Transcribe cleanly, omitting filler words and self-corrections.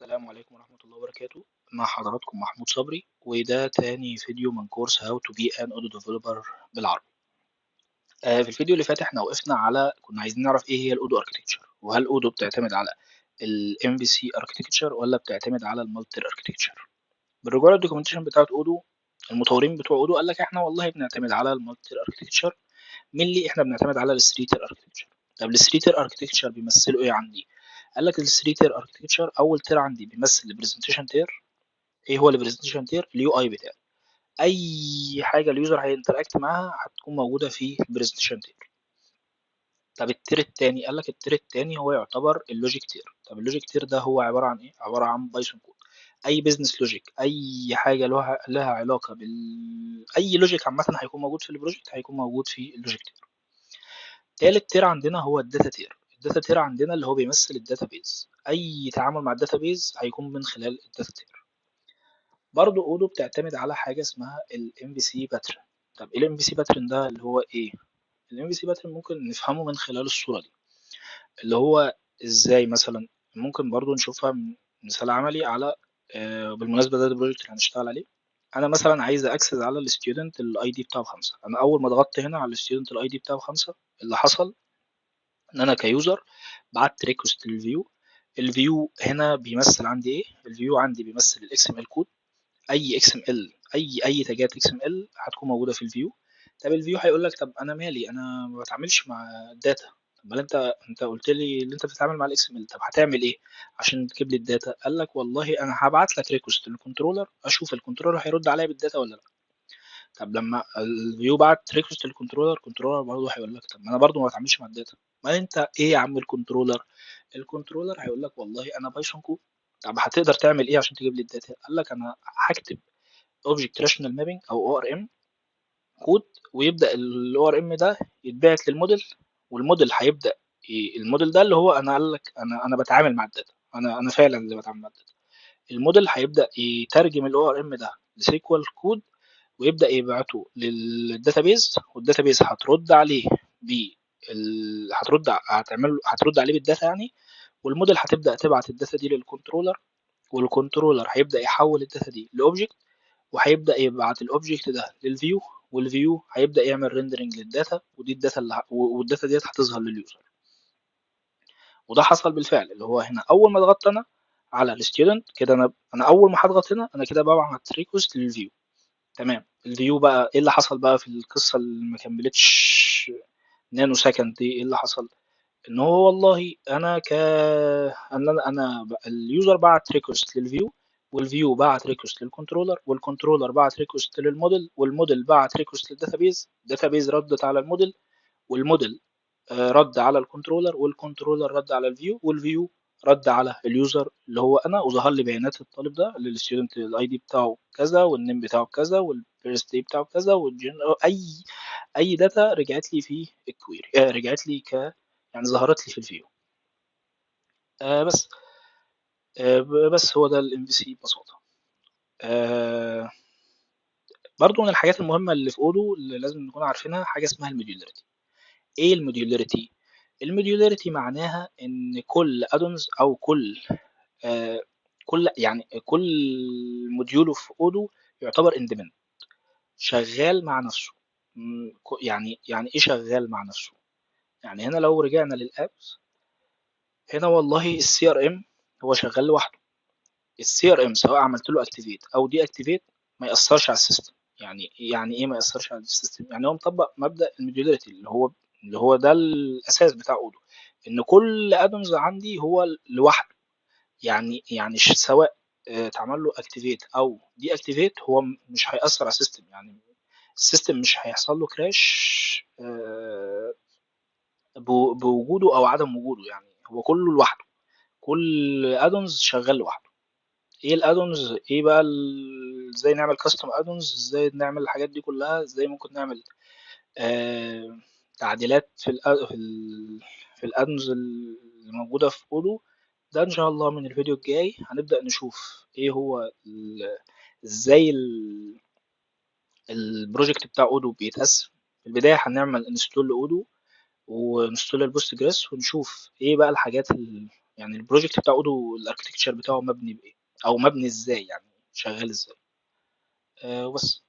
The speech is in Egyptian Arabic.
السلام عليكم ورحمة الله وبركاته. مع حضراتكم محمود صبري، وده تاني فيديو من كورس How to be an Odoo Developer بالعربي. في الفيديو اللي فات احنا وقفنا على كنا عايزين نعرف ايه هي ال Odoo architecture، وهل Odoo بتعتمد على ال MVC architecture ولا بتعتمد على ال multi architecture. بالرجوع لل documentation بتاعت Odoo، المطورين بتوع Odoo قال لك احنا والله بنعتمد على ال multi architecture، mainly احنا بنعتمد على ال three tier architecture. طب ال three tier architecture بيمثلوا ايه عندي؟ قال لك ال three tier architecture اول tier عندي بيمثل ال presentation tier. ايه هو ال presentation tier؟ ال UI بتاعي، اي حاجة ال user هي interact معاها هتكون موجودة في ال presentation tier. طب ال tier الثاني؟ قال لك ال tier الثاني هو يعتبر ال logic tier. طب ال logic tier ده هو عبارة عن ايه؟ عبارة عن Python code، اي business logic، اي حاجة لها علاقة بال اي logic عامة هيكون موجود في ال project، هيكون موجود في ال logic tier. تالت tier عندنا هو ال data tier. ال data tier عندنا اللي هو بيمثل ال database، اي تعامل مع ال database هيكون من خلال ال data tier. برضه Odoo بتعتمد على حاجة اسمها ال MVC pattern. طب ايه ال MVC pattern ده اللي هو ايه؟ ال MVC pattern ممكن نفهمه من خلال الصورة دي، اللي هو ازاي مثلا ممكن برضو نشوفها مثال عملي على بالمناسبة ده ال project اللي هنشتغل عليه. انا مثلا عايز access على ال student ال ID بتاعه 5. انا اول ما ضغطت هنا على ال student ال ID بتاعه 5، اللي حصل ان انا ك user بعت request لل view. ال view هنا بيمثل عندي ايه؟ ال view عندي بيمثل ال XML code، اي XML، اي تاجات XML هتكون موجودة في ال view. طب ال view هيقول لك طب انا مالي، انا ما بتعاملش مع ال data. طب ما انت قلت لي ان انت بتتعامل مع ال XML، طب هتعمل ايه عشان تجيب لي ال data؟ قال لك والله انا هبعت لك request لل controller، اشوف ال controller هيرد عليا بال data ولا لا. طب لما ال view بعت request لل controller، ال controller برضه هيقول لك طب ما انا برضه ما بتعاملش مع ال data. ما انت ايه يا عم ال controller؟ ال controller هيقول لك والله انا Python code. طب هتقدر تعمل ايه عشان تجيب لي ال data؟ قال لك انا هكتب object relational mapping او ORM code، ويبدا ال ORM ده يتبعت لل model، وال model هيبدا الموديل ده اللي هو انا قال لك انا بتعامل مع ال data، انا فعلا اللي بتعامل مع ال data. ال model هيبدا يترجم ال ORM ده ل SQL code، ويبدا يبعته لل database، وال database هترد عليه ب هترد هتعمل هترد عليه بال data يعني، والموديل هتبدا تبعت ال data دي لل controller، وال controller هيبدا يحول ال data دي ل object، وهيبدا يبعت ال object ده لل view، وال view هيبدا يعمل rendering لل data، ودي ال data اللي وال data ديت هتظهر لل user. وده حصل بالفعل، اللي هو هنا اول ما ضغطت انا على ال student كده، انا اول ما هضغط هنا انا كده ببعت request لل view. تمام. ال view بقى ايه اللي حصل بقى في القصة اللي ما كملتش nano second دي؟ ايه اللي حصل؟ ان هو والله انا ك ان انا ال user بعت request لل view، وال view بعت request لل controller، وال controller بعت request لل model، وال model بعت request لل database، ال database ردت على الموديل، والموديل رد على ال controller، وال controller رد على ال view، وال view رد على ال user اللي هو انا، وظهر لي بيانات الطالب ده اللي ال student ال ID بتاعه كذا، وال name بتاعه كذا، وال birthday بتاعه كذا، والجن اي data رجعت لي في ال query، رجعت لي ك يعني ظهرت لي في ال view. بس بس هو ده ال MVC ببساطة. برضو من الحاجات المهمة اللي في Odoo اللي لازم نكون عارفينها حاجة اسمها ال modularity. ايه ال modularity؟ ال modularity معناها ان كل add-ons او كل كل يعني كل module في Odoo يعتبر independent، شغال مع نفسه. يعني ايه شغال مع نفسه؟ يعني هنا لو رجعنا لل apps هنا والله ال CRM هو شغال لوحده. ال CRM سواء عملت له activate او deactivate ما ياثرش على ال system. يعني ايه ما ياثرش على ال system؟ يعني هو مطبق مبدا ال modularity اللي هو ده الاساس بتاع Odoo، ان كل add-ons عندي هو لوحده. يعني سواء اتعمل له activate او deactivate هو مش هيأثر على ال system. يعني ال system مش هيحصل له crash بوجوده او عدم وجوده. يعني هو كله لوحده، كل add-ons شغال لوحده. ايه ال add-ons؟ ايه بقى ازاي نعمل custom add-ons؟ ازاي نعمل الحاجات دي كلها؟ ازاي ممكن نعمل تعديلات في ال add-ons اللي موجودة في Odoo؟ ده ان شاء الله من الفيديو الجاي هنبدا نشوف ايه هو ازاي ال project بتاع Odoo بيتقسم. في البداية هنعمل install ل Odoo و install ال Postgres، ونشوف ايه بقى الحاجات يعني ال project بتاع Odoo ال architecture بتاعه مبني بايه، او مبني ازاي، يعني شغال ازاي. وبس.